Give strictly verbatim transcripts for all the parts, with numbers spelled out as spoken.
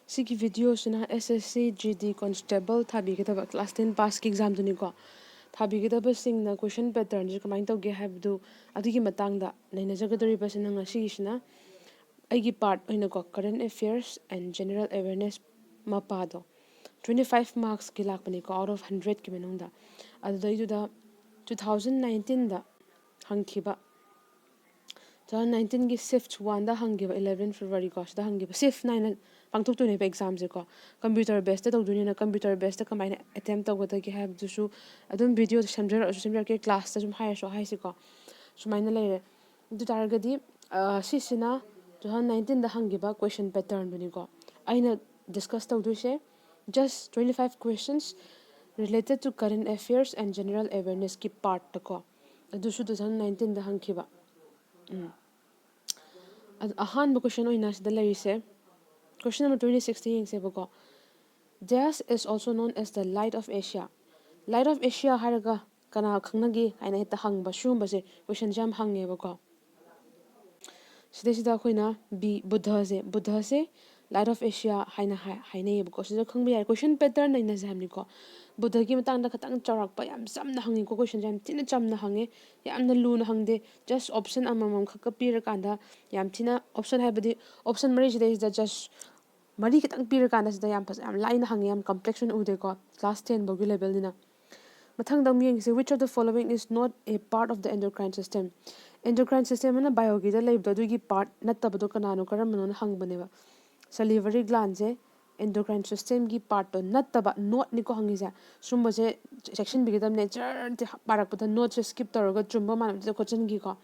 ꯁꯤꯒꯤ ꯚꯤꯗꯤꯑꯣꯁꯤꯅ S S C G D constable ꯊꯥꯕꯤꯒꯗꯕ class ten ꯄꯥꯁꯀꯤ ꯑꯦꯛꯖꯥꯝꯗꯨꯅꯤꯀꯣ꯫ ꯊꯥꯕꯤꯒꯗꯕꯁꯤꯡꯅ ꯀꯣꯏꯁꯟ ꯄꯦꯇꯔꯟꯁꯦ ꯀꯃꯥꯏꯅ ꯇꯧꯒꯦ ꯍꯥꯏꯕꯗꯨ, ꯑꯗꯨꯒꯤ ꯃꯇꯥꯡꯗ ꯅꯩꯅꯖꯒꯗꯧꯔꯤꯕꯁꯤꯅ ꯉꯁꯤꯒꯤꯁꯤꯅ ꯑꯩꯒꯤ ꯄꯥꯔꯠ ꯑꯣꯏꯅꯀꯣ, current affairs and general awareness ꯃꯄꯥꯗꯣ twenty five marksꯀꯤ ꯂꯥꯛꯄꯅꯤꯀꯣ, out of hundredꯀꯤ ꯃꯅꯨꯡꯗ꯫ ꯑꯗꯨꯗꯩꯗꯨꯗ two thousand nineteenꯗ ꯍꯪꯈꯤꯕ, two thousand nineteenꯒꯤ shift oneꯗ ꯍꯪꯈꯤꯕ, eleven February ꯀꯣ, ꯁꯤꯗ ꯍꯪꯈꯤꯕ, shift nineꯅ ꯄꯥꯡꯊꯣꯛꯇꯣꯏꯅꯦꯕ ꯑꯦꯛꯖꯥꯝꯁꯦꯀꯣ꯫ ꯀꯝꯄ꯭ꯌꯨꯇꯔ ꯕꯦꯁꯇ ꯇꯧꯗꯣꯏꯅꯤꯅ ꯀꯝꯄ꯭ꯌꯨꯇꯔ ꯕꯦꯁꯇ ꯀꯃꯥꯏꯅ ꯑꯦꯇꯦꯝ ꯇꯧꯒꯗꯒꯦ ꯍꯥꯏꯕꯗꯨꯁꯨ ꯑꯗꯨꯝ ꯚꯤꯗꯤꯑꯣꯗ ꯁꯦꯝꯖꯔꯛꯑꯁꯨ ꯁꯦꯝꯖꯔꯛꯀꯦ, ꯀ꯭ꯂꯥꯁꯇ ꯁꯨꯝ ꯍꯥꯏꯔꯁꯨ ꯍꯥꯏꯁꯤꯀꯣ꯫ ꯁꯨꯃꯥꯏꯅ ꯂꯩꯔꯦ꯫ ꯑꯗꯨ ꯇꯥꯔꯒꯗꯤ, ꯑ, ꯁꯤꯁꯤꯅ two thousand nineteenꯗ ꯍꯪꯈꯤꯕ ꯀꯣꯏꯁꯟ ꯄꯦꯇꯔꯟꯗꯨꯅꯤꯀꯣ꯫ ꯑꯩꯅ ꯗꯤꯁꯀꯁ ꯇꯧꯗꯣꯏꯁꯦ just twenty five questions related to current affairs and general awarenessꯀꯤ ꯄꯥꯔꯠꯇꯀꯣ꯫ ꯑꯗꯨꯁꯨ two thousand nineteenꯗ ꯍꯪꯈꯤꯕ꯫ ꯎꯝ꯫ ꯑꯗꯨ ꯑꯍꯥꯟꯕ ꯀꯣꯏꯁꯟ ꯑꯣꯏꯅ ꯁꯤꯗ ꯂꯩꯔꯤꯁꯦ, ꯀꯣꯏꯁꯟ ꯅꯝꯕꯔ twenty sixꯇ ꯌꯦꯡꯁꯦꯕꯀꯣ꯫ Dash is also known as the Light of Asia. Light of Asia ꯍꯥꯏꯔꯒ ꯀꯅꯥ ꯈꯪꯅꯒꯦ ꯍꯥꯏꯅ ꯍꯦꯛꯇ ꯍꯪꯕ, ꯁꯤꯒꯨꯝꯕꯁꯦ ꯀꯣꯏꯁꯟꯁꯦ ꯌꯥꯝ ꯍꯪꯉꯦꯕꯀꯣ꯫ ꯁꯤꯗꯩꯁꯤꯗ ꯑꯩꯈꯣꯏꯅ B, ꯕꯨꯙꯁꯦ, ꯕꯨꯙꯁꯦ Light of Asia ꯍꯥꯏꯅ ꯍꯥꯏ-, ꯍꯥꯏꯅꯩꯌꯦꯕꯀꯣ꯫ ꯁꯤꯗ ꯈꯪꯕ ꯌꯥꯏ, ꯀꯣꯏꯁꯟ ꯄꯦꯇꯔꯟ ꯅꯩꯅꯁꯦ ꯍꯥꯏꯕꯅꯤꯀꯣ꯫ ꯕꯨꯙꯒꯤ ꯃꯇꯥꯡꯗ ꯈꯤꯇꯪ ꯆꯥꯎꯔꯥꯛꯄ ꯌꯥꯝ ꯆꯝꯅ ꯍꯪꯉꯤꯀꯣ, ꯀꯣꯏꯁꯟꯁꯦ ꯌꯥꯝ ꯊꯤꯅ ꯆꯝꯅ ꯍꯪꯉꯦ, ꯌꯥꯝꯅ ꯂꯨꯅ ꯍꯪꯗꯦ꯫ Just option ꯑꯃꯃꯝ ꯈꯛꯀ ꯄꯤꯔꯀꯥꯟꯗ ꯌꯥꯝ ꯊꯤꯅ, option ꯍꯥꯏꯕꯗꯤ option ꯃꯔꯤꯁꯤꯗꯩꯁꯤꯗ just ꯃꯔꯤ ꯈꯤꯇꯪ ꯄꯤꯔꯀꯥꯟꯗ ꯁꯤꯗ ꯌꯥꯝ ꯐꯖ-, ꯌꯥꯝ ꯂꯥꯏꯅ ꯍꯪꯉꯦ, ꯌꯥꯝ ꯀꯝꯄ꯭ꯂꯦꯛꯁ ꯑꯣꯏꯅ ꯎꯗꯦꯀꯣ, ꯀ꯭ꯂꯥꯁ ꯇꯦꯟ ꯐꯥꯎꯒꯤ ꯂꯦꯚꯦꯜꯅꯤꯅ꯫ ꯃꯊꯪꯗ ꯑꯃꯨꯛ ꯌꯦꯡꯁꯦ, which of the following is not a part of the endocrine system? Endocrine system ꯑꯅ ꯕꯥꯏꯑꯣꯒꯤꯗ ꯂꯩꯕꯗꯣ, ꯑꯗꯨꯒꯤ ꯄꯥꯔꯠ ꯅꯠꯇꯕꯗꯣ ꯀꯅꯥꯅꯣ, ꯀꯔꯝꯕꯅꯣꯅ ꯍꯪꯕꯅꯦꯕ꯫ Salivary glandꯁꯦ endocrine systemꯒꯤ ꯄꯥꯔꯠꯇꯣ ꯅꯠꯇꯕ, notꯅꯤꯀꯣ ꯍꯪꯉꯤꯁꯦ꯫ ꯁꯨꯝꯕꯁꯦ ꯆꯦꯛꯁꯤꯟꯕꯤꯒꯗꯕꯅꯦ꯫ ꯖꯔ ꯄꯥꯔꯛꯄꯗ ꯅꯣꯠꯁꯦ ꯁ꯭ꯀꯤꯞ ꯇꯧꯔꯒ ꯆꯨꯝꯕ ꯃꯥꯟꯅꯕꯗ ꯈꯣꯠꯆꯤꯟꯈꯤꯀꯣ꯫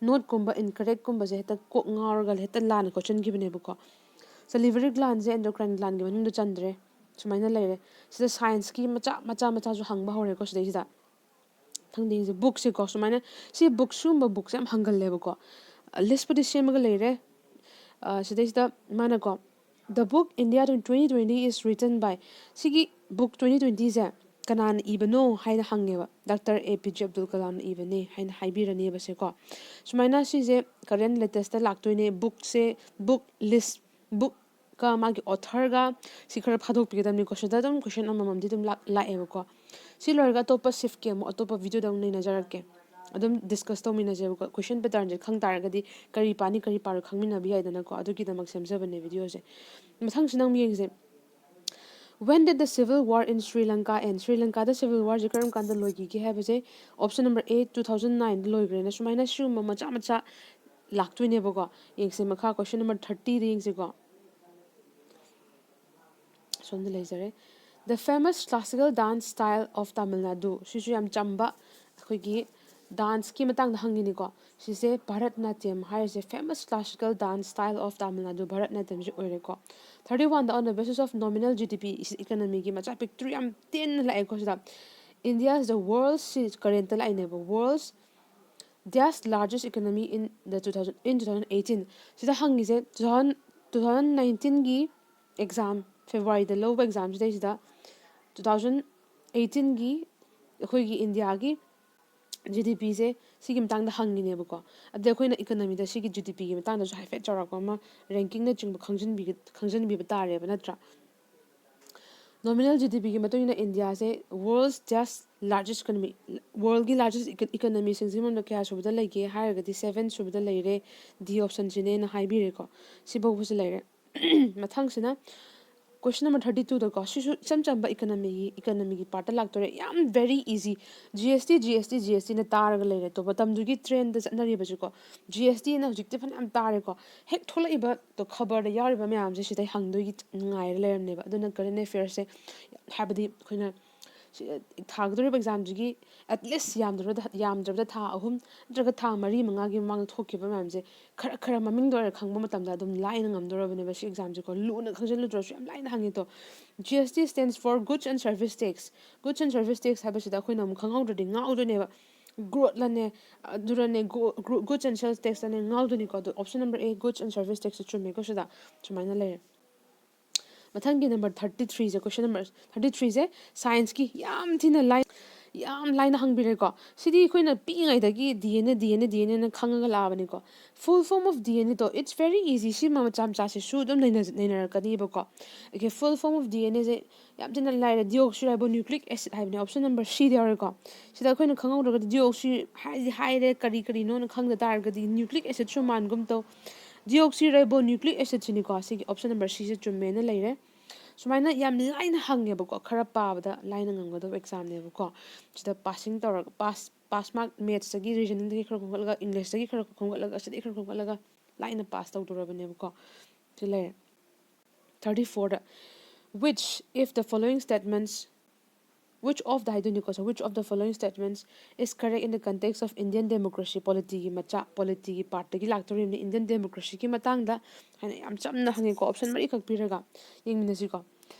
ꯅꯣꯠꯀꯨꯝꯕ ꯏꯟꯀꯔꯦꯛꯀꯨꯝꯕꯁꯦ ꯍꯦꯛꯇ ꯀꯣꯛ ꯉꯥꯎꯔꯒ ꯍꯦꯛꯇ ꯂꯥꯟꯅ ꯈꯣꯠꯆꯤꯟꯈꯤꯕꯅꯦꯕꯀꯣ꯫ Salivary glandꯁꯦ endocrine glandꯒꯤ ꯃꯅꯨꯡꯗ ꯆꯟꯗ꯭ꯔꯦ꯫ ꯁꯨꯃꯥꯏꯅ ꯂꯩꯔꯦ꯫ ꯁꯤꯗ scienceꯀꯤ ꯃꯆꯥ ꯃꯆꯥ ꯃꯆꯥꯁꯨ ꯍꯪꯕ ꯍꯧꯔꯦꯀꯣ ꯁꯤꯗꯩꯁꯤꯗ꯫ ꯃꯊꯪꯗ ꯌꯦꯡꯁꯦ, bookꯁꯦꯀꯣ, ꯁꯨꯃꯥꯏꯅ ꯁꯤ book, ꯁꯤꯒꯨꯝꯕ bookꯁꯦ ꯌꯥꯝ ꯍꯪꯒꯜꯂꯦꯕꯀꯣ꯫ ꯑ, listꯄꯨꯗꯤ ꯁꯦꯝꯃꯒ ꯂꯩꯔꯦ꯫ ꯑ, ꯁꯤꯗꯩꯁꯤꯗ ꯃꯥꯅꯀꯣ, "The book India twenty twenty is written by", ꯁꯤꯒꯤ book twenty twentyꯁꯦ ꯀꯅꯥꯅ ꯏꯕꯅꯣ ꯍꯥꯏꯅ ꯍꯪꯉꯦꯕ꯫ Doctor A P J Abdul Kalamꯅ ꯏꯕꯅꯦ ꯍꯥꯏꯅ ꯍꯥꯏꯕꯤꯔꯅꯦꯕ ꯁꯦꯀꯣ꯫ ꯁꯨꯃꯥꯏꯅ ꯁꯤꯁꯦ current latestꯇ ꯂꯥꯛꯇꯣꯏꯅꯦ꯫ Bookꯁꯦ, book list, book ꯀ ꯃꯥꯒꯤ authorꯒ ꯁꯤ ꯈꯔ ꯐꯥꯗꯣꯛꯄꯤꯒꯗꯕꯅꯤꯀꯣ꯫ ꯁꯤꯗ ꯑꯗꯨꯝ question ꯑꯃꯃꯝꯗꯤ ꯑꯗꯨꯝ ꯂꯥꯛ- ꯂꯥꯛꯑꯦꯕꯀꯣ꯫ ꯁꯤ ꯂꯣꯏꯔꯒ ꯑꯇꯣꯞꯄ shiftꯀꯤ ꯑꯃꯨꯛ ꯑꯇꯣꯞꯄ videoꯗ ꯑꯃꯨꯛ ꯅꯩꯅꯖꯔꯛꯀꯦ꯫ ꯑꯗꯨꯝ discuss ꯇꯧꯃꯤꯟꯅꯁꯦꯕꯀꯣ꯫ Question patternꯁꯦ ꯈꯪ ꯇꯥꯔꯒꯗꯤ ꯀꯔꯤ ꯄꯥꯅꯤ ꯀꯔꯤ ꯄꯥꯔꯣꯏ ꯈꯪꯃꯤꯟꯅꯕ ꯌꯥꯏꯗꯅꯀꯣ꯫ ꯑꯗꯨꯒꯤꯗꯃꯛ ꯁꯦꯝꯖꯕꯅꯦ videoꯁꯦ꯫ ꯃꯊꯪꯁꯤꯅ ꯑꯃꯨꯛ ꯌꯦꯡꯁꯦ꯫ When did the civil war in Sri Lanka end? Shri ꯂꯪꯀꯥꯗ civil warꯁꯦ ꯀꯔꯝ ꯀꯥꯟꯗ ꯂꯣꯏꯈꯤꯒꯦ ꯍꯥꯏꯕꯁꯦ option number A two thousand nineꯗ ꯂꯣꯏꯈ꯭ꯔꯦꯅ ꯁꯨꯃꯥꯏꯅ ꯁꯤꯒꯨꯝꯕ ꯃꯆꯥ ꯃꯆꯥ ꯂꯥꯛꯇꯣꯏꯅꯦꯕꯀꯣ꯫ ꯌꯦꯡꯁꯦ ꯃꯈꯥ question number thirtyꯗ ꯌꯦꯡꯁꯦꯀꯣ꯫ ꯁꯣꯝꯗ ꯂꯩꯖꯔꯦ꯫ The famous classical dance style of Tamil Nadu. ꯁꯤꯁꯨ ꯌꯥꯝ ꯆꯝꯕ ꯑꯩꯈꯣꯏꯒꯤ danceꯀꯤ ꯃꯇꯥꯡꯗ ꯍꯪꯉꯤꯅꯤꯀꯣ꯫ ꯁꯤꯁꯦ Bharatanatyam ꯍꯥꯏꯔꯤꯁꯦ famous classical dance style of Tamil Nadu Bharatanatyamꯁꯤ ꯑꯣꯏꯔꯦꯀꯣ꯫ Thirty oneꯗ on the basis of nominal G D P, economyꯒꯤ ꯃꯆꯥ ꯄꯤꯛꯇ꯭ꯔꯨ ꯌꯥꯝ ꯇꯦꯟꯅ ꯂꯥꯛꯑꯦꯀꯣ ꯁꯤꯗ꯫ India is the world's, ꯁꯤ currentꯇ ꯂꯥꯛꯏꯅꯦꯕ, world's dash largest economy in the two thousand, in two thousand eighteen꯫ ꯁꯤꯗ ꯍꯪꯉꯤꯁꯦ two thousand, two thousand nineteenꯒꯤ exam, Februaryꯗ ꯂꯧꯕ examꯁꯤꯗꯩꯁꯤꯗ two thousand eighteenꯒꯤ ꯑꯩꯈꯣꯏꯒꯤ Indiaꯒꯤ G D Pꯁꯦ ꯁꯤꯒꯤ ꯃꯇꯥꯡꯗ ꯍꯪꯉꯤꯅꯦꯕꯀꯣ꯫ ꯑꯗꯨꯗꯤ ꯑꯩꯈꯣꯏꯅ economyꯗ ꯁꯤꯒꯤ G D Pꯒꯤ ꯃꯇꯥꯡꯗꯁꯨ ꯍꯥꯏꯐꯦꯠ ꯆꯥꯎꯔꯥꯛꯄ ꯑꯃ rankingꯅꯆꯤꯡꯕ ꯈꯪꯖꯤꯟꯕꯤꯒ- ꯈꯪꯖꯤꯟꯕꯤꯕ ꯇꯥꯔꯦꯕ, ꯅꯠꯇ꯭ꯔꯥ? Nominal G D Pꯒꯤ ꯃꯇꯨꯡ ꯏꯟꯅ Indiaꯁꯦ world's dash largest economy, worldꯒꯤ largest eco- economyꯁꯤꯡꯁꯤꯒꯤ ꯃꯅꯨꯡꯗ ꯀꯌꯥ ꯁꯨꯕꯗ ꯂꯩꯒꯦ ꯍꯥꯏꯔꯒꯗꯤ seven ꯁꯨꯕꯗ ꯂꯩꯔꯦ, D optionꯁꯤꯅꯦꯅ ꯍꯥꯏꯕꯤꯔꯦꯀꯣ꯫ ꯁꯤꯐꯥꯎꯕꯁꯤ ꯂꯩꯔꯦ꯫ ꯃꯊꯪꯁꯤꯅ question number thirty twoꯗꯀꯣ꯫ ꯁꯤꯁꯨ ꯏꯆꯝ ꯆꯝꯕ economyꯒꯤ, economyꯒꯤ partꯇ ꯂꯥꯛꯇꯣꯔꯦ꯫ ꯌꯥꯝ very easy꯫ G S T, G S T, G S Tꯅ ꯇꯥꯔꯒ ꯂꯩꯔꯦ꯫ ꯑꯗꯣ ꯃꯇꯝꯗꯨꯒꯤ trendꯗ ꯆꯠꯅꯔꯤꯕꯁꯤꯀꯣ꯫ G S Tꯅ ꯍꯧꯖꯤꯛꯇꯤ ꯐꯅꯌꯥꯝ ꯇꯥꯔꯦꯀꯣ꯫ ꯍꯦꯛ ꯊꯣꯛꯂꯛꯏꯕ ꯈꯕꯔꯗ ꯌꯥꯎꯔꯤꯕ ꯃꯌꯥꯝꯁꯦ ꯁꯤꯗꯩ ꯍꯪꯗꯣꯏꯒꯤ ꯉꯥꯏꯔ ꯂꯩꯔꯝꯅꯦꯕ꯫ ꯑꯗꯨꯅ current affairsꯁꯦ, ꯍꯥꯏꯕꯗꯤ ꯑꯩꯈꯣꯏꯅ ꯁꯤ, ꯊꯥꯒꯗꯧꯔꯤꯕ examꯁꯤꯒꯤ at least ꯌꯥꯝꯗ꯭ꯔꯕꯗ, ꯌꯥꯝꯗ꯭ꯔꯕꯗ ꯊꯥ ꯑꯍꯨꯝ ꯅꯠꯇ꯭ꯔꯒ ꯊꯥ ꯃꯔꯤ ꯃꯉꯥꯒꯤ ꯃꯃꯥꯡꯗ ꯊꯣꯛꯈꯤꯕ ꯃꯌꯥꯝꯁꯦ ꯈꯔ ꯈꯔ ꯃꯃꯤꯡꯗ ꯑꯣꯏꯔ ꯈꯪꯕ ꯃꯇꯝꯗ ꯑꯗꯨꯝ ꯂꯥꯏꯅ ꯉꯝꯗꯧꯔꯕꯅꯦꯕ ꯁꯤ examꯁꯦꯀꯣ꯫ ꯂꯨꯅ ꯈꯪꯖꯤꯜꯂꯨꯗ꯭ꯔꯁꯨ ꯌꯥꯝ ꯂꯥꯏꯅ ꯍꯪꯉꯦ꯫ ꯇꯣ, G S T stands for Goods and Service Tax꯫ Goods and Service Tax ꯍꯥꯏꯕꯁꯤꯗ ꯑꯩꯈꯣꯏꯅ ꯑꯃꯨꯛ ꯈꯪꯍꯧꯗ꯭ꯔꯗꯤ ꯉꯥꯎꯗꯣꯏꯅꯦꯕ꯫ Grossꯂꯅꯦ, ꯑꯗꯨꯔꯅꯦ, gu- gru- Goods and Sales Taxꯂꯅꯦ ꯉꯥꯎꯗꯣꯏꯅꯤꯀꯣ꯫ ꯑꯗꯣ option number A, Goods and Service Taxꯁꯦ ꯆꯨꯝꯃꯦꯀꯣ ꯁꯤꯗ꯫ ꯁꯨꯃꯥꯏꯅ ꯂꯩꯔꯦ꯫ ꯃꯊꯪꯒꯤ number thirty threeꯁꯦ, question number thirty threeꯁꯦ scienceꯀꯤ ꯌꯥꯝ ꯊꯤꯅ ꯂꯥꯏ꯫ ꯌꯥꯝ ꯂꯥꯏꯅ ꯍꯪꯕꯤꯔꯦꯀꯣ꯫ ꯁꯤꯗꯤ ꯑꯩꯈꯣꯏꯅ ꯄꯤꯛꯏꯉꯩꯗꯒꯤ D N A, D N A, D N ꯑꯦꯅ ꯈꯪꯉꯒ ꯂꯥꯛꯑꯕꯅꯤꯀꯣ꯫ Full form of D N A ꯗꯣ, it's very easy, ꯁꯤꯃ ꯃꯆꯥ ꯃꯆꯥꯁꯤꯁꯨ ꯑꯗꯨꯝ ꯅꯩꯅ-, ꯅꯩꯅꯔꯛꯀꯅꯤꯕꯀꯣ꯫ Okay, full form of D N A ꯁꯦ ꯌꯥꯝ ꯊꯤꯅ ꯂꯥꯏꯔꯦ, deoxyribonucleic acid ꯍꯥꯏꯕꯅꯦ, option number C ꯗ ꯌꯥꯎꯔꯦꯀꯣ꯫ ꯁꯤꯗ ꯑꯩꯈꯣꯏꯅ ꯈꯪꯍꯧꯗ꯭ꯔꯒꯗꯤ, deoxy ꯍꯥꯏꯗꯤ ꯍꯥꯏꯔꯦ, ꯀꯔꯤ ꯀꯔꯤꯅꯣꯅ ꯈꯪꯗ ꯇꯥꯔꯒꯗꯤ nucleic acid ꯁꯨ ꯃꯥꯟꯒꯨꯝ ꯇꯧ꯫ Deoxyribonucleic acid ꯁꯤꯅꯤꯀꯣ, ꯁꯤꯒꯤ option number C ꯁꯦ ꯆꯨꯝꯃꯦꯅ ꯂꯩꯔꯦ꯫ ꯁꯨꯃꯥꯏꯅ ꯌꯥꯝ ꯂꯥꯏꯅ ꯍꯪꯉꯦꯕꯀꯣ, ꯈꯔ ꯄꯥꯕꯗ ꯂꯥꯏꯅ ꯉꯝꯒꯗꯕ exam ꯅꯦꯕꯀꯣ꯫ ꯁꯤꯗ passing ꯇꯧꯔꯒ, pass, pass mark maths ꯇꯒꯤ, reasoning ꯗꯒꯤ ꯈꯔ ꯈꯣꯝꯒꯠꯂꯒ, English ꯇꯒꯤ ꯈꯔ ꯈꯣꯝꯒꯠꯂꯒ, ꯁꯤꯗꯒꯤ ꯈꯔ ꯈꯣꯝꯒꯠꯂꯒ ꯂꯥꯏꯅ pass ꯇꯧꯗꯣꯔꯕꯅꯦꯕꯀꯣ꯫ ꯁꯤ ꯂꯩꯔꯦ꯫ Thirty four the, which if the following statements, which of the ꯍꯥꯏꯗꯣꯏꯅꯤꯀꯣ, so which of the following statements is correct in the context of Indian democracy? Polity ꯒꯤ ꯃꯆꯥ, polity ꯒꯤ part ꯇꯒꯤ ꯂꯥꯛꯇꯣꯔꯤꯕꯅꯤ, Indian democracy ꯒꯤ ꯃꯇꯥꯡꯗ ꯍꯥꯏꯅ ꯌꯥꯝ ꯆꯝꯅ ꯍꯪꯉꯦꯀꯣ, option ꯃꯔꯤꯈꯛ ꯄꯤꯔꯒ꯫ ꯌꯦꯡꯃꯤꯟꯅꯁꯤꯀꯣ꯫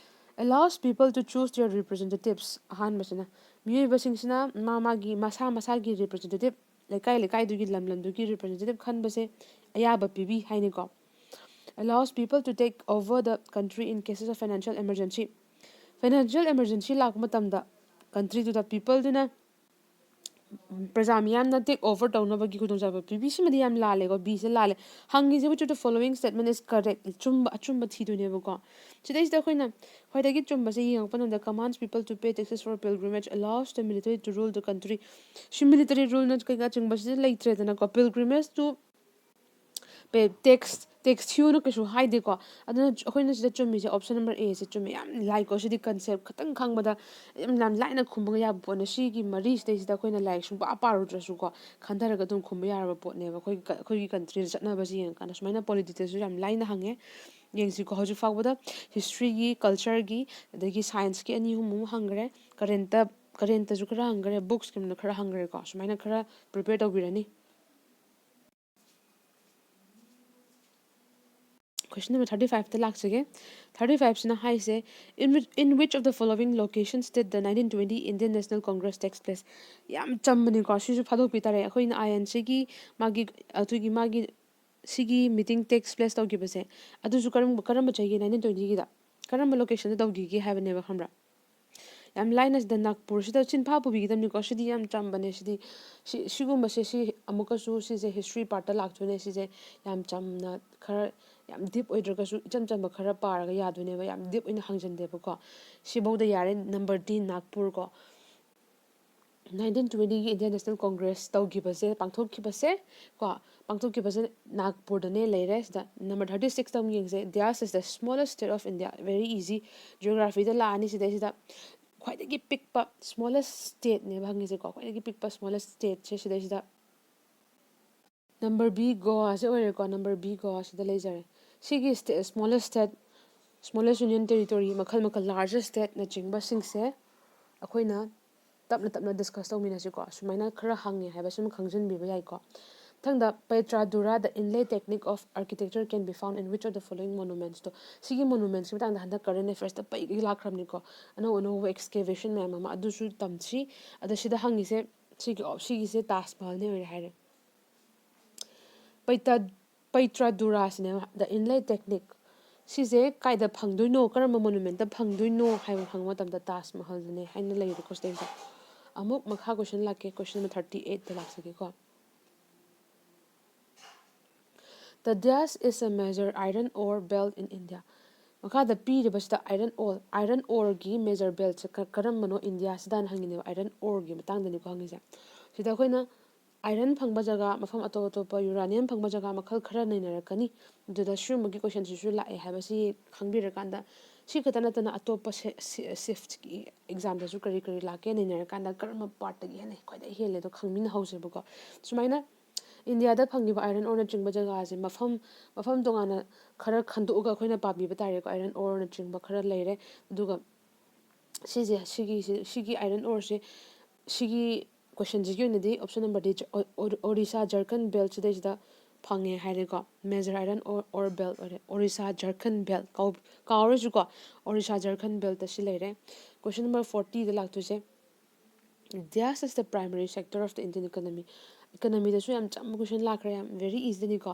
Allows people to choose their representatives. ꯑꯍꯥꯟꯕꯁꯤꯅ, ꯃꯤꯑꯣꯏꯕꯁꯤꯡꯁꯤꯅ ꯃꯥ ꯃꯥꯒꯤ, ꯃꯁꯥ ꯃꯁꯥꯒꯤ representative, ꯂꯩꯀꯥꯏ ꯂꯩꯀꯥꯏꯗꯨꯒꯤ, ꯂꯝ ꯂꯝꯗꯨꯒꯤ representative ꯈꯟꯕꯁꯦ ꯑꯌꯥꯕ ꯄꯤꯕꯤ ꯍꯥꯏꯅꯤꯀꯣ꯫ Allows people to take over the country in cases of financial emergency. Financial emergency ꯂꯥꯛꯄ ꯃꯇꯝꯗ country ꯗꯨꯗ people ꯗꯨꯅ, ꯄ꯭ꯔꯖꯥ ꯃꯤꯌꯥꯝꯅ take over ꯇꯧꯅꯕꯒꯤ ꯈꯨꯗꯣꯡꯆꯥꯕ ꯄꯤꯕꯤ꯫ ꯁꯤꯃꯗꯤ ꯌꯥꯝ ꯂꯥꯜꯂꯦꯀꯣ, B ꯁꯦ ꯂꯥꯜꯂꯦ꯫ ꯍꯪꯉꯤꯁꯦ, which of the following statement is correct? ꯑꯆꯨꯝꯕ, ꯑꯆꯨꯝꯕ ꯊꯤꯗꯣꯏꯅꯦꯕꯀꯣ꯫ ꯁꯤꯗꯩꯁꯤꯗ ꯑꯩꯈꯣꯏꯅ ꯈ꯭ꯋꯥꯏꯗꯒꯤ ꯆꯨꯝꯕꯁꯦ ꯌꯦꯡꯉꯛꯄ ꯃꯇꯝꯗ, commands people to pay taxes for pilgrimage, allows the military to rule the country. ꯁꯤ military rule ꯅ ꯀꯩꯀꯥ ꯆꯤꯡꯕꯁꯤꯗ ꯂꯩꯇ꯭ꯔꯦꯗꯅꯀꯣ, pilgrimage ꯇꯨ ꯄꯦ-, tax, tax ꯊꯤꯌꯨꯅ ꯀꯩꯁꯨ ꯍꯥꯏꯗꯦꯀꯣ꯫ ꯑꯗꯨꯅ ꯑꯩꯈꯣꯏꯅ ꯁꯤꯗ ꯆꯨꯝꯃꯤꯁꯦ option number A ꯁꯦ ꯆꯨꯝꯃꯦ꯫ ꯌꯥꯝ ꯂꯥꯏꯀꯣ, ꯁꯤꯗꯤ concept ꯈꯇꯪ ꯈꯪꯕꯗ ꯌꯥꯝ ꯂꯥꯏ-, ꯂꯥꯏꯅ ꯈꯨꯝꯕ ꯌꯥꯕ ꯄꯣꯠꯅꯦ꯫ ꯁꯤꯒꯤ ꯃꯔꯤꯁꯤꯗꯩꯁꯤꯗ ꯑꯩꯈꯣꯏꯅ ꯂꯥꯏꯔꯤꯛ ꯁꯨꯡꯄꯥ ꯄꯥꯔꯨꯗ꯭ꯔꯁꯨꯀꯣ, ꯈꯟꯊꯔꯒ ꯑꯗꯨꯝ ꯈꯨꯝꯕ ꯌꯥꯔꯕ ꯄꯣꯠꯅꯦꯕ ꯑꯩꯈꯣꯏꯒꯤ ꯀ-, ꯑꯩꯈꯣꯏꯒꯤ country ꯗ ꯆꯠꯅꯕꯁꯤ ꯌꯦꯡꯉꯀꯥꯟꯗ꯫ ꯁꯨꯃꯥꯏꯅ polity ꯗꯁꯨ ꯌꯥꯝ ꯂꯥꯏꯅ ꯍꯪꯉꯦ꯫ ꯌꯦꯡꯁꯤꯀꯣ, ꯍꯧꯖꯤꯛ ꯐꯥꯎꯕꯗ history ꯒꯤ, culture ꯒꯤ, ꯑꯗꯒꯤ science ꯀꯤ ꯑꯅꯤ ꯑꯍꯨꯝꯃꯨꯛ ꯍꯪꯈ꯭ꯔꯦ꯫ Current, current ꯁꯨ ꯈꯔ ꯍꯪꯈ꯭ꯔꯦ, books ꯀꯤ ꯃꯔꯝꯗ ꯈꯔ ꯍꯪꯈ꯭ꯔꯦꯀꯣ꯫ ꯁꯨꯃꯥꯏꯅ ꯈꯔ prepare ꯇꯧꯕꯤꯔꯅꯤ꯫ Question number thirty five ꯇ ꯂꯥꯛꯆꯒꯦ꯫ Thirty five ꯁꯤꯅ ꯍꯥꯏꯁꯦ, "In which, in which of the following locations did the nineteen twenty Indian National Congress takes place?" ꯌꯥꯝ ꯆꯝꯕꯅꯤꯀꯣ, ꯁꯤꯁꯨ ꯐꯥꯗꯣꯛꯄꯤ ꯇꯥꯔꯦ꯫ ꯑꯩꯈꯣꯏꯅ I N C ꯒꯤ ꯃꯥꯒꯤ, ꯑꯗꯨꯒꯤ ꯃꯥꯒꯤ ꯁꯤꯒꯤ meeting takes place ꯇꯧꯈꯤꯕꯁꯦ, ꯑꯗꯨꯁꯨ ꯀꯔꯝꯕ, ꯀꯔꯝꯕ ꯆꯍꯤꯒꯤ, nineteen twenty ꯒꯤꯗ ꯀꯔꯝꯕ location ꯗ ꯇꯧꯈꯤꯒꯦ ꯍꯥꯏꯕꯅꯦꯕ, ꯈꯪꯕ꯭ꯔꯥ? ꯌꯥꯝ ꯂꯥꯏꯅ ꯁꯤꯗ ꯅꯥꯒꯄꯨꯔꯁꯤꯗ ꯆꯤꯟꯐꯥ ꯄꯨꯕꯤꯒꯗꯕꯅꯤꯀꯣ꯫ ꯁꯤꯗꯤ ꯌꯥꯝ ꯆꯝꯕꯅꯦ꯫ ꯁꯤꯗꯤ ꯁꯤ ꯁꯤꯒꯨꯝꯕꯁꯦ ꯁꯤ ꯑꯃꯨꯛꯀꯁꯨ ꯁꯤꯁꯦ ꯍꯤꯁꯇ꯭ꯔꯤ ꯄꯥꯔꯠꯇ ꯂꯥꯛꯇꯣꯏꯅꯦ꯫ ꯁꯤꯁꯦ ꯌꯥꯝ ꯆꯝꯅ ꯈꯔ ꯌꯥꯝ ꯗꯤꯞ ꯑꯣꯏꯗ꯭ꯔꯒꯁꯨ ꯏꯆꯝ ꯆꯝꯕ ꯈꯔ ꯄꯥꯔꯒ ꯌꯥꯗꯣꯏꯅꯦꯕ꯫ ꯌꯥꯝ ꯗꯤꯞ ꯑꯣꯏꯅ ꯍꯪꯖꯟꯗꯦꯕꯀꯣ꯫ ꯁꯤꯐꯧꯗ ꯌꯥꯔꯦ꯫ ꯅꯝꯕꯔ ꯗꯤ ꯅꯥꯒꯄꯨꯔ ꯀꯣ꯫ ꯅꯥꯏꯟꯇꯤꯟ ꯇ꯭ꯋꯦꯟꯇꯤꯒꯤ ꯏꯟꯗꯤꯌꯥ ꯅꯦꯁꯅꯦꯜ ꯀꯣꯡꯒ꯭ꯔꯦꯁ ꯇꯧꯈꯤꯕꯁꯦ ꯄꯥꯡꯊꯣꯛꯈꯤꯕꯁꯦ ꯀꯣ ꯄꯥꯡꯊꯣꯛꯈꯤꯕꯁꯦ ꯅꯥꯒꯄꯨꯔꯗꯅꯦ ꯂꯩꯔꯦ꯫ ꯁꯤꯗ ꯅꯝꯕꯔ ꯊꯥꯔꯇꯤ ꯁꯤꯛꯁꯇ ꯑꯃꯨꯛ ꯌꯦꯡꯁꯦ꯫ Dias is the smallest state of India. Very easy. ꯖꯤꯑꯣꯒ꯭ꯔꯥꯐꯤꯗ ꯂꯥꯛꯑꯅꯤ꯫ ꯁꯤꯗꯩꯁꯤꯗ ꯈ꯭ꯋꯥꯏꯗꯒꯤ ꯄꯤꯛꯄ ꯁ꯭ꯃꯣꯂꯦꯁ ꯁ꯭ꯇꯦꯠꯅꯦꯕ ꯍꯪꯉꯤꯁꯦꯀꯣ꯫ ꯈ꯭ꯋꯥꯏꯗꯒꯤ ꯄꯤꯛꯄ ꯁ꯭ꯃꯣꯂꯦꯁ ꯁ꯭ꯇꯦꯠꯁꯦ ꯁꯤꯗꯩꯁꯤꯗ ꯅꯝꯕꯔ ꯕꯤ ꯒꯣꯋꯥꯁꯦ ꯑꯣꯏꯔꯦꯀꯣ꯫ ꯅꯝꯕꯔ ꯕꯤ ꯒꯣꯋꯥꯁꯤꯗ ꯂꯩꯖꯔꯦ꯫ ꯁꯤꯒꯤ ꯁ꯭ꯇꯦꯠ ꯁ꯭ꯃꯣꯂꯦꯁ ꯁ꯭ꯇꯦꯠ ꯁ꯭ꯃꯣꯂꯦꯁ ꯌꯨꯅꯤꯌꯟ ꯇꯦꯔꯤꯇꯣꯔꯤ ꯃꯈꯜ ꯃꯈꯜ ꯂꯥꯔꯖꯦꯁ ꯁ꯭ꯇꯦꯠꯅꯆꯤꯡꯕꯁꯤꯡꯁꯦ ꯑꯩꯈꯣꯏꯅ ꯇꯞꯅ ꯇꯞꯅ ꯗꯤꯁꯀꯁ ꯇꯧꯃꯤꯟꯅꯁꯤꯀꯣ꯫ ꯁꯨꯃꯥꯏꯅ ꯈꯔ ꯍꯪꯉꯦ ꯍꯥꯏꯕꯁꯤꯃ ꯈꯪꯖꯤꯟꯕꯤꯕ ꯌꯥꯏꯀꯣ꯫ ꯃꯊꯪꯗ ꯄꯩꯇ꯭ꯔꯥꯗꯨꯔꯥ, the inlay technique of architecture can be found in which of the following monumentsꯇꯣ꯫ ꯁꯤꯒꯤ ꯃꯣꯅꯨꯃꯦꯟꯠꯁꯀꯤ ꯃꯇꯥꯡꯗ ꯍꯟꯗꯛ ꯀꯔꯦꯟ ꯑꯦꯐꯤꯌꯔꯁꯇ ꯄꯩꯒꯩ ꯂꯥꯛꯈ꯭ꯔꯕꯅꯤꯀꯣ꯫ ꯑꯅꯧ ꯑꯅꯧꯕ ꯑꯦꯛꯁꯀꯦꯚꯦꯁꯟ ꯃꯌꯥꯝ ꯑꯃ ꯑꯗꯨꯁꯨ ꯇꯝꯁꯤ꯫ ꯑꯗ ꯁꯤꯗ ꯍꯪꯉꯤꯁꯦ ꯁꯤꯒꯤ ꯑꯣꯞ- ꯁꯤꯒꯤꯁꯦ ꯇꯥꯖ ꯃꯍꯜꯅꯦ ꯑꯣꯏꯔꯦ ꯍꯥꯏꯔꯦ꯫ ꯄꯩꯇ ꯄꯩꯇ꯭ꯔꯥꯗꯨꯔꯥꯁꯤꯅꯦ, the inlay technique꯫ ꯁꯤꯁꯦ ꯀꯥꯏꯗ ꯐꯪꯗꯣꯏꯅꯣ, ꯀꯔꯝꯕ ꯃꯣꯅꯨꯃꯦꯟꯠꯇ ꯐꯪꯗꯣꯏꯅꯣ ꯍꯥꯏꯕ ꯍꯪꯕ ꯃꯇꯝꯗ ꯇꯥꯖ ꯃꯍꯜꯗꯅꯦ ꯍꯥꯏꯅ ꯂꯩꯔꯦꯀꯣ ꯁꯤꯗꯩꯁꯤꯗ꯫ ꯑꯃꯨꯛ ꯃꯈꯥ ꯀꯣꯏꯁꯟ ꯂꯥꯛꯀꯦ꯫ ꯀꯣꯏꯁꯟ ꯅꯝꯕꯔ ꯊꯥꯔꯇꯤ ꯑꯩꯠꯇ ꯂꯥꯛꯆꯒꯦꯀꯣ꯫ The Dias is a major iron ore belt in India. ꯃꯈꯥꯗ ꯄꯤꯔꯤꯕꯁꯤꯗ ꯑꯥꯏꯔꯟ ꯑꯣꯔ ꯑꯥꯏꯔꯟ ꯑꯣꯔꯒꯤ ꯃꯦꯖꯔ ꯕꯦꯜꯠꯁꯦ ꯀꯔꯝꯕꯅꯣ ꯏꯟꯗꯤꯌꯥꯁꯤꯗꯅ ꯍꯪꯉꯤꯅꯦꯕ꯫ ꯑꯥꯏꯔꯟ ꯑꯣꯔꯒꯤ ꯃꯇꯥꯡꯗꯅꯤꯀꯣ ꯍꯪꯉꯤꯁꯦ꯫ ꯁꯤꯗ ꯑꯩꯈꯣꯏꯅ ꯑꯥꯏꯔꯟ ꯐꯪꯕ ꯖꯒꯥ, ꯃꯐꯝ ꯑꯇꯣꯞ ꯑꯇꯣꯞꯄ ꯌꯨꯔꯥꯅꯤꯌꯝ ꯐꯪꯕ ꯖꯒꯥ ꯃꯈꯜ ꯈꯔ ꯅꯩꯅꯔꯛꯀꯅꯤ꯫ ꯑꯗꯨꯗ ꯁꯤꯒꯨꯝꯕꯒꯤ ꯀꯣꯏꯁꯟꯁꯤꯁꯨ ꯂꯥꯛꯑꯦ ꯍꯥꯏꯕꯁꯤ ꯈꯪꯕꯤꯔꯀꯥꯟꯗ, ꯁꯤ ꯈꯛꯇ ꯅꯠꯇꯅ ꯑꯇꯣꯞꯄ ꯁꯤꯐꯀꯤ ꯑꯦꯛꯖꯥꯝꯗꯁꯨ ꯀꯔꯤ ꯀꯔꯤ ꯂꯥꯛꯀꯦ ꯅꯩꯅꯔꯀꯥꯟꯗ ꯀꯔꯝꯕ ꯄꯥꯔꯠꯇꯒꯤ ꯍꯦꯟꯅ ꯈ꯭ꯋꯥꯏꯗꯒꯤ ꯍꯦꯜꯂꯦꯗꯣ ꯈꯪꯃꯤꯟꯅꯍꯧꯁꯦꯕꯀꯣ꯫ ꯁꯨꯃꯥꯏꯅ ꯏꯟꯗꯤꯌꯥꯗ ꯐꯪꯉꯤꯕ ꯑꯥꯏꯔꯟ ꯑꯣꯔꯅꯆꯤꯡꯕ ꯖꯒꯥꯁꯦ ꯃꯐꯝ ꯃꯐꯝ ꯇꯣꯉꯥꯟꯅ ꯈꯔ ꯈꯟꯗꯣꯛꯑꯒ ꯑꯩꯈꯣꯏꯅ ꯄꯥꯕꯤꯕ ꯇꯥꯔꯦꯀꯣ꯫ ꯑꯥꯏꯔꯟ ꯑꯣꯔꯅꯆꯤꯡꯕ ꯈꯔ ꯂꯩꯔꯦ꯫ ꯑꯗꯨꯒ ꯁꯤꯁꯦ ꯁꯤꯒꯤꯁꯦ ꯁꯤꯒꯤ ꯑꯥꯏꯔꯟ ꯑꯣꯔꯁꯦ ꯁꯤꯒꯤ ꯀꯣꯏꯁꯟꯁꯤꯒꯤ ꯑꯣꯏꯅꯗꯤ option number D Odisha Jharkhand ꯕꯦꯜꯠꯁꯤꯗꯩꯁꯤꯗ ꯐꯪꯉꯦ ꯍꯥꯏꯔꯦꯀꯣ꯫ Major iron ore ore belt ꯑꯣꯏꯔꯦ꯫ ꯑꯣꯔꯤꯁꯥ ꯖꯔꯈꯟ ꯕꯦꯜꯠ ꯀꯥꯎ ꯀꯥꯎꯔꯁꯨꯀꯣ꯫ ꯑꯣꯔꯤꯁꯥ ꯖꯔꯈꯟ ꯕꯦꯜꯠꯇ ꯁꯤ ꯂꯩꯔꯦ꯫ ꯀꯣꯏꯁꯟ ꯅꯝꯕꯔ ꯐꯣꯔꯇꯤꯗ ꯂꯥꯛꯇꯣꯏꯁꯦ, Dias is the primary sector of the Indian economy. ꯏꯀꯅꯃꯤꯗꯁꯨ ꯌꯥꯝ ꯆꯝꯕ ꯀꯣꯏꯁꯟ ꯂꯥꯛꯈ꯭ꯔꯦ꯫ ꯌꯥꯝ ꯚꯦꯔꯤ ꯏꯖꯤꯅꯤꯀꯣ꯫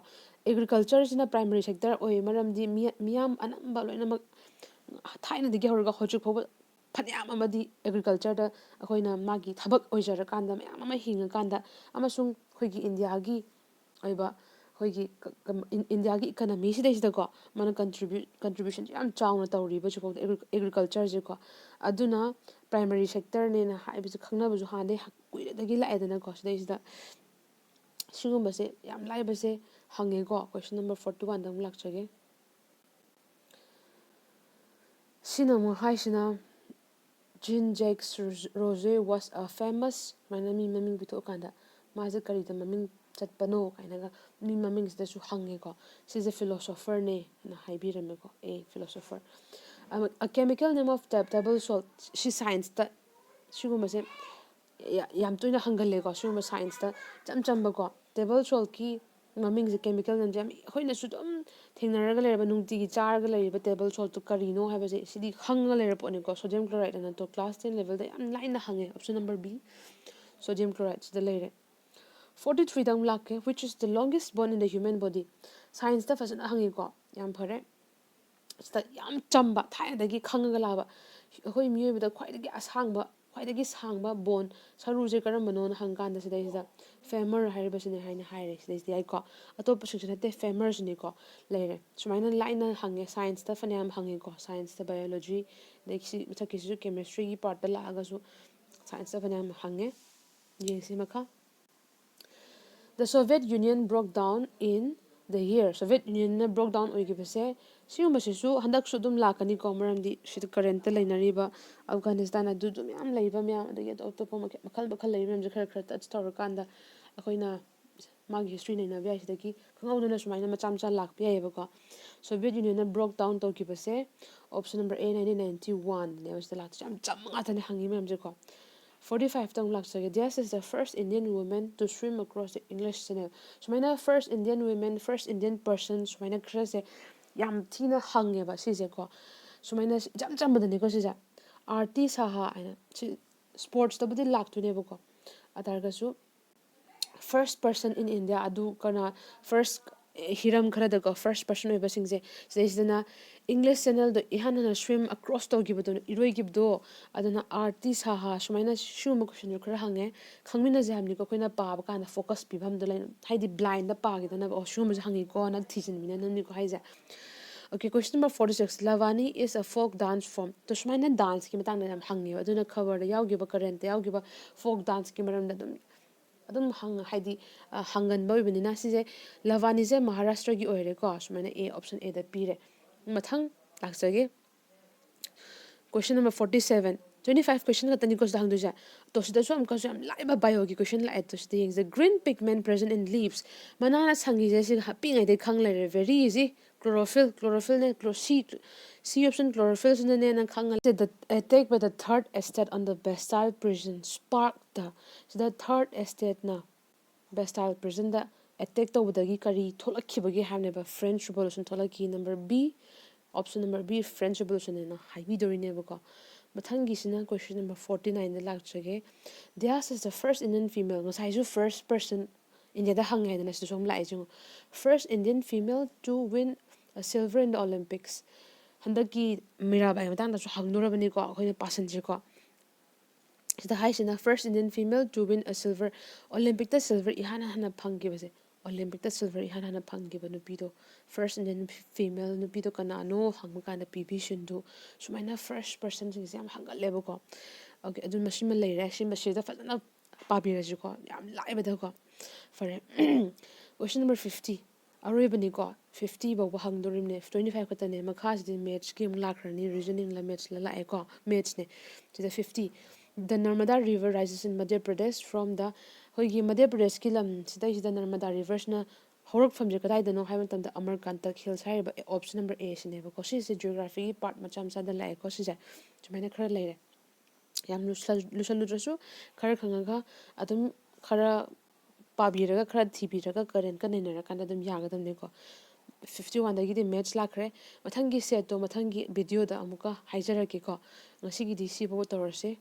ꯑꯦꯒ꯭ꯔꯤꯀꯜꯆꯔꯁꯤꯅ ꯄ꯭ꯔꯥꯏꯃꯔꯤ ꯁꯦꯛꯇꯔ ꯑꯣꯏ ꯃꯔꯝꯗꯤ ꯃꯤ ꯃꯤꯌꯥꯝ ꯑꯅꯝꯕ ꯂꯣꯏꯅꯃꯛ ꯊꯥꯏꯅꯗꯒꯤ ꯍꯧꯔꯒ ꯍꯧꯖꯤꯛ ꯐꯥꯎꯕ ꯐꯅꯌꯥꯝ ꯑꯃꯗꯤ ꯑꯦꯒ꯭ꯔꯤꯀꯜꯆꯔꯗ ꯑꯩꯈꯣꯏꯅ ꯃꯥꯒꯤ ꯊꯕꯛ ꯑꯣꯏꯖꯔꯀꯥꯟꯗ ꯃꯌꯥꯝ ꯑꯃ ꯍꯤꯡꯉꯀꯥꯟꯗ ꯑꯃꯁꯨꯡ ꯑꯩꯈꯣꯏꯒꯤ ꯏꯟꯗꯤꯌꯥꯒꯤ ꯑꯣꯏꯕ ꯑꯩꯈꯣꯏꯒꯤ ꯀ- ꯀ- ꯏꯟ- ꯏꯟꯗꯤꯌꯥꯒꯤ ꯏꯀꯅꯃꯤꯁꯤꯗꯩꯁꯤꯗꯀꯣ ꯃꯥꯅ ꯀꯟꯇ꯭ꯔꯤꯕ꯭ꯌꯨꯠ ꯀꯟꯇ꯭ꯔꯤꯕ꯭ꯌꯨꯁꯟ ꯌꯥꯝ ꯆꯥꯎꯅ ꯇꯧꯔꯤꯕ ꯍꯧꯖꯤꯛꯐꯥꯎꯗ ꯑꯦꯒ꯭ꯔꯤꯀꯜꯆꯔꯁꯦ ꯀꯣ꯫ ꯑꯗꯨꯅ ꯄ꯭ꯔꯥꯏꯃꯔꯤ ꯁꯦꯛꯇꯔꯅꯦꯅ ꯍꯥꯏꯕꯁꯦ ꯈꯪꯅꯕꯁꯨ ꯍꯥꯟꯅꯗꯩ ꯍ- ꯀꯨꯏꯔꯗꯒꯤ ꯂꯥꯛꯑꯦꯗꯅꯀꯣ꯫ ꯁꯤꯗꯩꯁꯤꯗ ꯁꯤꯒꯨꯝꯕꯁꯦ ꯌꯥꯝ ꯂꯥꯏꯕꯁꯦ ꯍꯪꯉꯦꯀꯣ꯫ ꯀꯣꯏꯁꯟ ꯅꯝꯕꯔ ꯐꯣꯔꯇꯤ ꯋꯥꯟꯗ ꯑꯃꯨꯛ ꯂꯥꯛꯆꯒꯦ꯫ ꯁꯤꯅ ꯑꯃꯨꯛ ꯍꯥꯏꯁꯤꯅ Jean Jacques Rousseau was a famous ꯁꯨꯃꯥꯏꯅ ꯃꯤ ꯃꯃꯤꯡ ꯄꯤꯊꯣꯛꯑꯀꯥꯟꯗ ꯃꯥꯁꯦ ꯀꯔꯤꯗ ꯃꯃꯤꯡ ꯆꯠꯄꯅꯣ ꯀꯥꯏꯅꯒ ꯃꯤ ꯃꯃꯤꯡꯁꯤꯗꯁꯨ ꯍꯪꯉꯦꯀꯣ꯫ ꯁꯤꯁꯦ ꯐꯤꯂꯣꯁꯣꯐꯔꯅꯦꯅ ꯍꯥꯏꯕꯤꯔꯝꯃꯦꯀꯣ꯫ A philosopher. A chemical name of table salt. ꯁꯤ ꯁꯥꯏꯟꯁꯇ ꯁꯤꯒꯨꯝꯕꯁꯦ ꯌꯥꯝ ꯇꯣꯏꯅ ꯍꯪꯒꯜꯂꯦꯀꯣ꯫ ꯁꯤꯒꯨꯝꯕ ꯁꯥꯏꯟꯁꯇ ꯏꯆꯝ ꯆꯝꯕꯀꯣ꯫ ꯇꯦꯕꯜ ꯁꯣꯜꯠꯀꯤ ꯃꯃꯤꯡꯁꯦ ꯀꯦꯃꯤꯀꯦꯜ ꯅꯦꯝꯁꯦ ꯌꯥꯝ ꯑꯩꯈꯣꯏꯅꯁꯨ ꯑꯗꯨꯝ ꯊꯦꯡꯅꯔꯒ ꯂꯩꯔꯕ, ꯅꯨꯡꯇꯤꯒꯤ ꯆꯥꯔꯒ ꯂꯩꯔꯤꯕ ꯇꯦꯕꯜ ꯁꯣꯜꯠꯇꯨ ꯀꯔꯤꯅꯣ ꯍꯥꯏꯕꯁꯦ ꯁꯤꯗꯤ ꯈꯪꯉꯒ ꯂꯩꯔ ꯄꯣꯠꯅꯤꯀꯣ꯫ Sodium chloride ꯍꯥꯏꯅ ꯇꯣ ꯀ꯭ꯂꯥꯁ ꯇꯦꯟ ꯂꯦꯚꯦꯜꯗ ꯌꯥꯝ ꯂꯥꯏꯅ ꯍꯪꯉꯦ꯫ Option number B, sodium chloride ꯁꯤꯗ ꯂꯩꯔꯦ꯫ Forty threeꯗ ꯑꯃꯨꯛ ꯂꯥꯛꯀꯦ, which is the longest bone in the human body? ꯁꯥꯏꯟꯁꯇ ꯐꯖꯅ ꯍꯪꯉꯤꯀꯣ꯫ ꯌꯥꯝ ꯐꯔꯦ꯫ ꯁꯤꯗ ꯌꯥꯝ ꯆꯝꯕ, ꯊꯥꯏꯅꯗꯒꯤ ꯈꯪꯉꯒ ꯂꯥꯛꯑꯕ, ꯑꯩꯈꯣꯏ ꯃꯤꯑꯣꯏꯕꯗ ꯈ꯭ꯋꯥꯏꯗꯒꯤ ꯑꯁꯥꯡꯕ, ꯈ꯭ꯋꯥꯏꯗꯒꯤ ꯁꯥꯡꯕ ꯕꯣꯟ ꯁꯔꯨꯁꯦ ꯀꯔꯝꯕꯅꯣꯅ ꯍꯪꯀꯥꯟꯗ ꯁꯤꯗꯩꯁꯤꯗ ꯐꯦꯃꯔ ꯍꯥꯏꯔꯤꯕꯁꯤꯅꯦ ꯍꯥꯏꯅ ꯍꯥꯏꯔꯦ꯫ ꯁꯤꯗꯩꯁꯤꯗ ꯌꯥꯏꯀꯣ꯫ ꯑꯇꯣꯞꯄꯁꯤꯡꯁꯤ ꯅꯠꯇꯦ, ꯐꯦꯃꯔꯁꯤꯅꯦꯀꯣ꯫ ꯂꯩꯔꯦ꯫ ꯁꯨꯃꯥꯏꯅ ꯂꯥꯏꯅ ꯍꯪꯉꯦ꯫ ꯁꯥꯏꯟꯁꯇ ꯐꯅꯌꯥꯝ ꯍꯪꯉꯦꯀꯣ꯫ ꯁꯥꯏꯟꯁꯇ ꯕꯥꯏꯑꯣꯂꯣꯖꯤ, ꯑꯗꯒꯤ ꯁꯤ ꯃꯊꯛꯀꯤꯁꯤꯁꯨ ꯀꯦꯃꯤꯁꯇ꯭ꯔꯤꯒꯤ ꯄꯥꯔꯠꯇ ꯂꯥꯛꯑꯒꯁꯨ ꯁꯥꯏꯟꯁꯇ ꯐꯅꯌꯥꯝ ꯍꯪꯉꯦ꯫ ꯌꯦꯡꯁꯤ ꯃꯈꯥ꯫ The Soviet Union broke down in the year. Soviet ꯌꯨꯅꯤꯌꯟꯅ ꯕ꯭ꯔꯣꯛ ꯗꯥꯎꯟ ꯑꯣꯏꯈꯤꯕꯁꯦ, ꯁꯤꯒꯨꯝꯕꯁꯤꯁꯨ ꯍꯟꯗꯛꯁꯨ ꯑꯗꯨꯝ ꯂꯥꯛꯀꯅꯤꯀꯣ꯫ ꯃꯔꯝꯗꯤ ꯁꯤꯗ ꯀꯔꯦꯟꯠꯇ ꯂꯩꯅꯔꯤꯕ ꯑꯐꯒꯥꯅꯤꯁꯇꯥꯟ ꯑꯗꯨꯗꯨ ꯃꯌꯥꯝ ꯂꯩꯕ ꯃꯌꯥꯝ, ꯑꯗꯒꯤ ꯑꯇꯣꯞ ꯑꯇꯣꯞꯄ ꯃꯈ- ꯃꯈꯜ ꯃꯈꯜ ꯂꯩꯕ ꯃꯌꯥꯝꯁꯦ ꯈꯔ ꯈꯔ ꯇꯆ ꯇꯧꯔꯀꯥꯟꯗ ꯑꯩꯈꯣꯏꯅ ꯃꯥꯒꯤ ꯍꯤꯁꯇ꯭ꯔꯤ ꯅꯩꯅꯕ ꯌꯥꯏ꯫ ꯁꯤꯗꯒꯤ ꯈꯪꯍꯧꯗꯅ ꯁꯨꯃꯥꯏꯅ ꯃꯆꯥ ꯃꯆꯥ ꯂꯥꯛꯄ ꯌꯥꯏꯑꯕꯀꯣ꯫ ꯁꯣꯚꯤꯌꯦꯠ ꯌꯨꯅꯤꯌꯟꯅ ꯕ꯭ꯔꯣꯛ ꯗꯥꯎꯟ ꯇꯧꯈꯤꯕꯁꯦ option number A, nineteen ninety oneꯅꯦꯕ ꯁꯤꯗ ꯂꯥꯛꯇꯣꯏꯁꯦ꯫ ꯌꯥꯝ ꯆꯝꯕ ꯉꯥꯛꯇꯅꯦ ꯍꯪꯉꯤ ꯃꯌꯥꯝꯁꯦꯀꯣ꯫ Forty fiveꯇ ꯑꯃꯨꯛ ꯂꯥꯛꯆꯒꯦ꯫ This is the first Indian woman to swim across the English Channel. ꯁꯨꯃꯥꯏꯅ first Indian woman, first Indian person ꯁꯨꯃꯥꯏꯅ ꯈꯔꯁꯦ ꯌꯥꯝ ꯊꯤꯅ ꯍꯪꯉꯦꯕ ꯁꯤꯁꯦꯀꯣ꯫ ꯁꯨꯃꯥꯏꯅ ꯏꯆꯝ ꯆꯝꯕꯗꯅꯤꯀꯣ ꯁꯤꯁꯦ, ꯑꯥꯔꯇꯤ ꯁꯍꯥ ꯍꯥꯏꯅ꯫ ꯁꯤ ꯁ꯭ꯄꯣꯔꯠꯁꯇꯕꯨꯗꯤ ꯂꯥꯛꯇꯣꯏꯅꯦꯕꯀꯣ꯫ ꯑꯗꯨ ꯇꯥꯔꯒꯁꯨ first person in India ꯑꯗꯨ ꯀꯅꯥ, first ꯍꯤꯔꯝ ꯈꯔꯗꯀꯣ first person ꯑꯣꯏꯕꯁꯤꯡꯁꯦ, ꯁꯤꯗꯩꯁꯤꯗꯅ English Channelꯗꯣ ꯏꯍꯥꯟ ꯍꯥꯟꯅ swim across ꯇꯧꯈꯤꯕꯗꯣ, ꯏꯔꯣꯏꯈꯤꯕꯗꯣ, ꯑꯗꯨꯅ ꯑꯥꯔꯇꯤ ꯁꯥꯍꯥ, ꯁꯨꯃꯥꯏꯅ ꯁꯤꯒꯨꯝꯕ questionꯁꯨ ꯈꯔ ꯍꯪꯉꯦ꯫ ꯈꯪꯃꯤꯟꯅꯁꯦ ꯍꯥꯏꯕꯅꯤꯀꯣ, ꯑꯩꯈꯣꯏꯅ ꯄꯥꯕ ꯀꯥꯟꯗ focus ꯄꯤꯕ ꯑꯃꯗꯣ ꯂꯩ, ꯍꯥꯏꯗꯤ blindꯗ ꯄꯥꯈꯤꯗꯅꯕ, ꯑꯣ ꯁꯤꯒꯨꯝꯕꯁꯦ ꯍꯪꯉꯤꯀꯣꯅ ꯊꯤꯖꯤꯟꯃꯤꯟꯅꯅꯕꯅꯤꯀꯣ ꯍꯥꯏꯁꯦ꯫ Okay, question number forty six. Lavani is a folk dance form. ꯇꯣ ꯁꯨꯃꯥꯏꯅ danceꯀꯤ ꯃꯇꯥꯡꯗ ꯌꯥꯝ ꯍꯪꯉꯦꯕ, ꯑꯗꯨꯅ ꯈꯕꯔꯗ ꯌꯥꯎꯈꯤꯕ, currentꯇ ꯌꯥꯎꯈꯤꯕ folk danceꯀꯤ ꯃꯔꯝꯗ ꯑꯗꯨꯝ ꯑꯗꯨꯝ ꯍꯪ ꯍꯥꯏꯗꯤ ꯍꯪꯒꯟꯕ ꯑꯣꯏꯕꯅꯤꯅ꯫ ꯁꯤꯁꯦ ꯂꯚꯥꯅꯤꯁꯦ ꯃꯍꯥꯔꯥꯁꯇ꯭ꯔꯒꯤ ꯑꯣꯏꯔꯦꯀꯣ, ꯁꯨꯃꯥꯏꯅ A, option Aꯗ ꯄꯤꯔꯦ꯫ ꯃꯊꯪ ꯂꯥꯛꯆꯒꯦ, question number forty seven. Twenty five question ꯈꯛꯇꯅꯤꯀꯣ ꯁꯤꯗ ꯍꯪꯗꯣꯏꯁꯦ꯫ ꯇꯣ ꯁꯤꯗꯁꯨ ꯑꯃꯨꯛꯀꯁꯨ ꯌꯥꯝ ꯂꯥꯏꯕ bioꯒꯤ question ꯂꯥꯛꯑꯦ꯫ ꯇꯣ ꯁꯤꯗ ꯌꯦꯡꯁꯦ, green pigment present in leaves. ꯃꯅꯥꯅ ꯁꯪꯉꯤꯁꯦ ꯁꯤ ꯄꯤꯛꯉꯩꯗꯩ ꯈꯪ ꯂꯩꯔꯦ, very easy, chlorophyll, chlorophyllꯅꯦ꯫ C, C option chlorophyllꯁꯤꯅꯅꯦ ꯅꯪ ꯈꯪꯉ ꯂꯩ꯫ The attack by the third estate on the Bastille prison sparked the, ꯁꯤꯗ third estateꯅ Bastille prisonꯗ attack ꯇꯧꯕꯗꯒꯤ ꯀꯔꯤ ꯊꯣꯛꯂꯛꯈꯤꯕꯒꯦ ꯍꯥꯏꯕꯅꯦꯕ꯫ French Revolution ꯊꯣꯛꯂꯛꯈꯤ꯫ Number B, option number B, French Revolution ꯍꯥꯏꯅ ꯍꯥꯏꯕꯤꯗꯣꯔꯤꯅꯦꯕꯀꯣ꯫ ꯃꯊꯪꯒꯤꯁꯤꯅ question number forty nineꯗ ꯂꯥꯛꯆꯒꯦ꯫ Diaz is the first Indian female. ꯉꯁꯥꯏꯁꯨ first person Indiaꯗ ꯍꯪꯉꯦ ꯍꯥꯏꯗꯅ ꯁꯤꯗꯁꯨ ꯑꯃꯨꯛ ꯂꯥꯛꯑꯦ ꯌꯦꯡꯉꯣ꯫ First Indian female to win a silver in the Olympics. ꯍꯟꯗꯛꯀꯤ ꯃꯤꯔꯥꯕꯥꯏ ꯃꯇꯥꯡꯗꯁꯨ ꯍꯪꯗꯣꯔꯕꯅꯤꯀꯣ, ꯑꯩꯈꯣꯏꯅ ꯄꯥꯁꯟꯁꯤꯀꯣ꯫ ꯁꯤꯗ ꯍꯥꯏꯁꯤꯅ first Indian female to win a silver, Olympicꯇ silver ꯏꯍꯥꯟ ꯍꯥꯟꯅ ꯐꯪꯈꯤꯕꯁꯦ, Olympicꯇ silver ꯏꯍꯥꯟ ꯍꯥꯟꯅ ꯐꯪꯈꯤꯕ ꯅꯨꯄꯤꯗꯣ, first Indian female ꯅꯨꯄꯤꯗꯣ ꯀꯅꯥꯅꯣ ꯍꯪꯕ ꯀꯥꯟꯗ ꯄꯤ ꯚꯤ ꯁꯤꯟꯙꯨ꯫ ꯁꯨꯃꯥꯏꯅ first personꯁꯤꯡꯁꯦ ꯌꯥꯝ ꯍꯪꯒꯜꯂꯦꯕꯀꯣ꯫ Okay, ꯑꯗꯨ ꯃꯁꯤꯃ ꯂꯩꯔꯦ꯫ ꯁꯤꯃ ꯁꯤꯗ ꯐꯖꯅ ꯄꯥꯕꯤꯔꯁꯤꯀꯣ, ꯌꯥꯝ ꯂꯥꯏꯕꯗꯀꯣ꯫ ꯐꯔꯦ, question number fifty, ꯑꯔꯣꯏꯕꯅꯤꯀꯣ, fifty ꯐꯥꯎꯕ ꯍꯪꯗꯣꯔꯤꯕꯅꯦ, twenty five ꯈꯛꯇꯅꯦ꯫ ꯃꯈꯥꯁꯤꯗꯤ mathsꯀꯤ ꯑꯃꯨꯛ ꯂꯥꯛꯈ꯭ꯔꯅꯤ, reasoningꯂ mathsꯂ ꯂꯥꯛꯑꯦꯀꯣ, mathsꯅꯦ꯫ ꯁꯤꯗ fifty, the Narmada river rises in Madhya Pradesh from the, ꯑꯩꯈꯣꯏꯒꯤ ꯃꯙ꯭ꯌ ꯄ꯭ꯔꯗꯦꯁꯀꯤ ꯂꯝ ꯁꯤꯗꯩꯁꯤꯗ ꯅꯔꯃꯗꯥ riverꯁꯤꯅ ꯍꯧꯔꯛꯐꯝꯁꯦ ꯀꯗꯥꯏꯗꯅꯣ ꯍꯥꯏꯕ ꯃꯇꯝꯗ Amarkantak Hills ꯍꯥꯏꯔꯤꯕ option number Aꯁꯤꯅꯦꯕꯀꯣ꯫ ꯁꯤꯁꯦ geographyꯒꯤ part ꯃꯆꯥ ꯃꯆꯥꯗ ꯂꯥꯛꯑꯦꯀꯣ꯫ ꯁꯤꯁꯦ ꯁꯨꯃꯥꯏꯅ ꯈꯔ ꯂꯩꯔꯦ꯫ ꯌꯥꯝ ꯂꯨꯁꯜ-, ꯂꯨꯁꯜꯂꯨꯗ꯭ꯔꯁꯨ ꯈꯔ ꯈꯪꯉꯒ ꯑꯗꯨꯝ ꯈꯔ ꯄꯥꯕꯤꯔꯒ, ꯈꯔ ꯊꯤꯕꯤꯔꯒ currentꯀ ꯅꯩꯅꯔꯀꯥꯟꯗ ꯑꯗꯨꯝ ꯌꯥꯒꯗꯕꯅꯤꯀꯣ꯫ fifty oneꯗꯒꯤꯗꯤ maths ꯂꯥꯛꯈ꯭ꯔꯦ꯫ ꯃꯊꯪꯒꯤ setꯇꯣ ꯃꯊꯪꯒꯤ videoꯗ ꯑꯃꯨꯛꯀ ꯍꯥꯏꯖꯔꯛꯀꯦꯀꯣ꯫ ꯉꯁꯤꯒꯤꯗꯤ ꯁꯤꯐꯥꯎ ꯇꯧꯔꯁꯦ꯫